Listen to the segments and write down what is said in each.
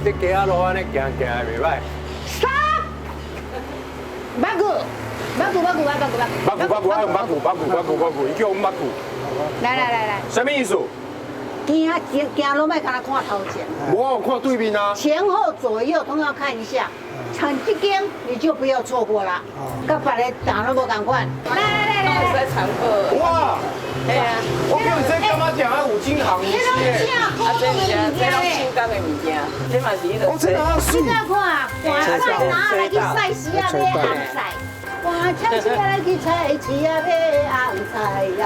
這街仔路按呢行行袂䆀。 Stop！八股，八股，八股，八股，八股八股，八股八股八股八股，伊叫阮八股。來來來來，啥物意思？行行行路莫干焦看頭前。無我有看對面啊。前後左右都要看一下，像這間你就不要錯過啦。佮別个黨攏無仝款。來來來來，哇！對啊，我叫你這感覺店啊五金行這攏正啊，這是這攏手工的物件，這嘛是彼個。哦，這哪水？你看，換菜哪來去菜市仔買紅菜？換菜市仔來去菜市仔買紅菜呀！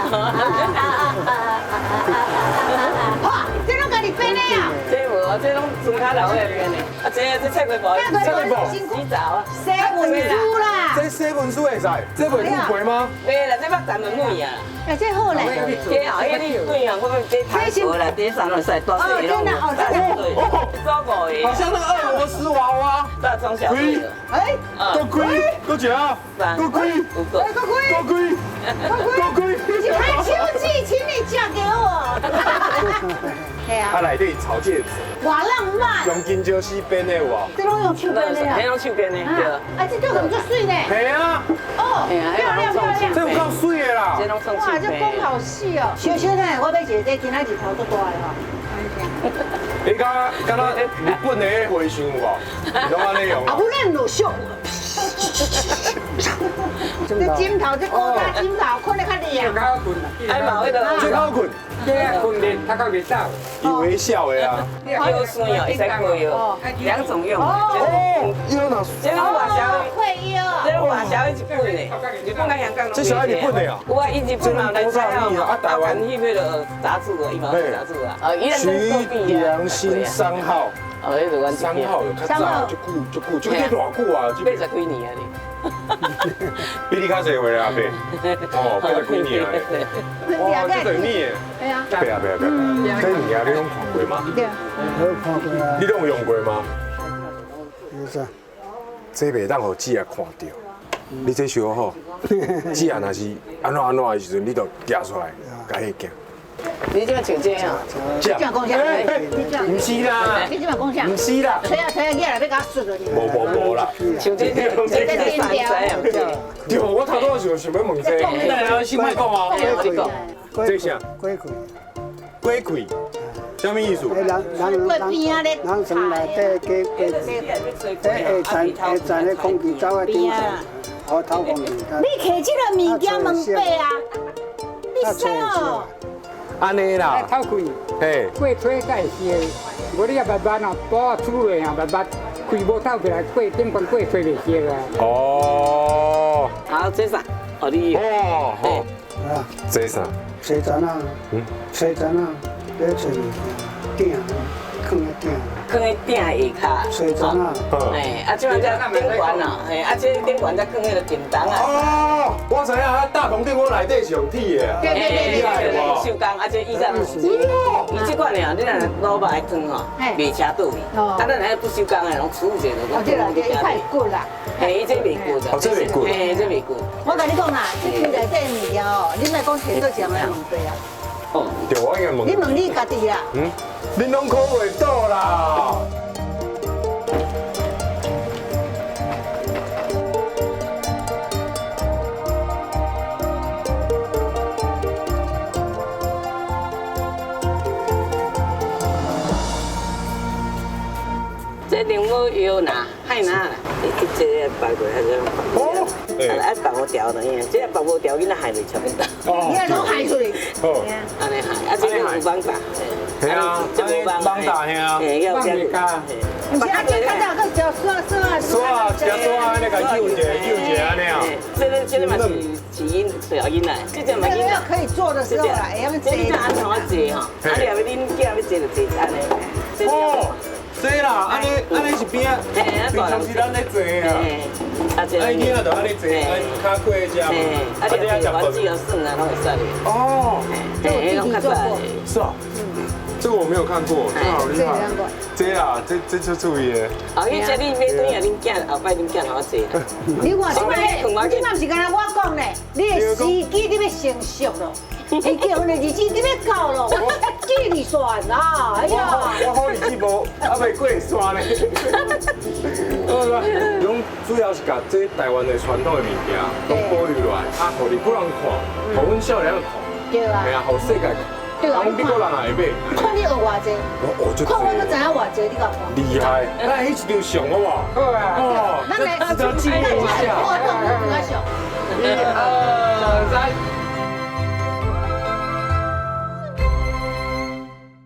哇，這攏家己編的啊？這無，這攏船跤老的編的。啊，這這菜瓜布，菜瓜布，洗澡啊，洗文書啦。這洗文書會使？這袂久過嗎？袂啦，這捌淡的水啊。哎，這好咧。這後迄個對啊，我們這頭無啦，這三落使大細攏有。哦，真的哦，真的。哦，做五個。好像那個俄羅斯娃娃。大中小。哎，夠開，夠食，夠開，夠開，夠開，夠開。你拍秋季，請你嫁給我。對啊。啊，內底草戒指。哇，浪漫。用金蕉絲編的有無？這攏用手編的啊。這攏手編的，對。啊，這做很足媠呢。係啊。哦，漂亮漂亮。這有夠媠的啦。這攏創手哇，這工好細哦。小小等下，我買一個，這今仔日頭足大的吼。你敢敢若日本的彼和尚有無？攏按呢用。啊，不然就俗。這枕頭，這古早枕頭，睏得較涼。較好睏。哎，嘛，彼個。這較好睏。這睏熱，較較袂走。伊微笑的啊。腰酸哦，會使過腰，兩種用。哦，腰若。這攏外銷的。會腰。這攏外銷的日本的，日本佮香港。這是愛日本的啊。有啊，伊日本嘛來採啊，啊台灣翕彼个雜誌哦，伊嘛有雜誌啊。徐良新三號。哦，彼個三號有較早，足久足久，這個偌久啊？80幾年啊你。比你較濟歲啊，伯。哦，80幾年啊。哇，這對你的。對啊。伯啊伯啊伯，這物件你攏看過嗎？對。我看過啊。你攏有用過嗎？有啥？這袂當予姊仔看著，你這想好，姊仔若是按怎按怎的時陣，你就舉出來，共伊鏡。你這像這啊？你這講啥？毋是啦，你這講啥？毋是啦。吹啊吹啊，起來欲共我摔落去。無無無啦。像這這這三知啊？對，我頭拄仔想欲問這個。來來，先莫講哦。這啥？鬼氣。鬼氣，啥物意思？人人人人床內底加過，下層下層的空氣走啊頂層，好透風。你摕這個物件問伯啊？你使哦。按呢啦，透氣，嘿，過吹才會燒，無你也慢慢哦，布仔厝的啊，慢慢開無透起來，過頂懸過吹袂燒啊。哦，好，這啥？哦，你哦，好，啊，這啥？吹欉啊，吹欉啊，咧吹物件，鼎，囥咧鼎。囥咧鼎下跤。吹欉啊。哎，啊，這摆才顶悬啊，嘿，啊，這頂懸才囥彼個電筒啊。哦，我知影，啊，大鵬頂我內底是用鐵的。對對對對，手工啊，這以前，伊這款的啊，你若滷肉的湯吼，袂車倒去。啊，咱若不鏽鋼的，攏煮者就哦，對啦，對，伊較會骨啦。嘿，伊這袂骨的。哦，這袂骨。嘿，這袂骨。我共你講啦，這厝內底物件哦，你莫講摕倒一人來問伯啊。哦，對，我應該問。你問你家己啦。嗯，恁攏考袂倒啦。這檸檬藥啦，海哪啦，伊這個放過，還是哦，啊，放無條的，這個放無條，囡仔害袂出面的。哦，你攏害出去。哦，按呢害，啊，這個有網打，係啊，這無網網打係啊，要網加。毋是啊，這較早閣食刷刷刷啊，食刷按呢，共揪一下，揪一下按呢啊。這個這個嘛是是囡小囡仔，這隻嘛囡仔可以做的時候啦，會曉坐。這你按怎坐吼？啊，你若欲恁囝欲坐就坐按呢。哦。這啦，按呢按呢是邊仔，平常時咱咧坐啊，啊，啊，囡仔就按呢坐，按跤過遮嘛，啊，這食飯只要耍啊，攏會使的。哦，這我自己做過。是啊，這個我沒有看過，這好厲害。這啦，這這出注意的。哦，你這你買轉來，恁囝後擺恁囝予我坐。你看，這擺，這擺毋是干焦我講咧，你的時機你欲成熟咯。伊结婚的日子你欲到咯，我记你算啦，哎呀，我好日子無，猶未過山呢。好啦，講主要是共這台灣的傳統的物件，攏保留落來，啊，予日本人看，予阮少年人看，對啊，嘿啊，予世界看。對啊，美國人也會買。看你學偌濟，我學足濟。看我閣知影偌濟，你共看。厲害，咱彼一張相好無？好啊。哦，咱來這值得紀念一下。活動。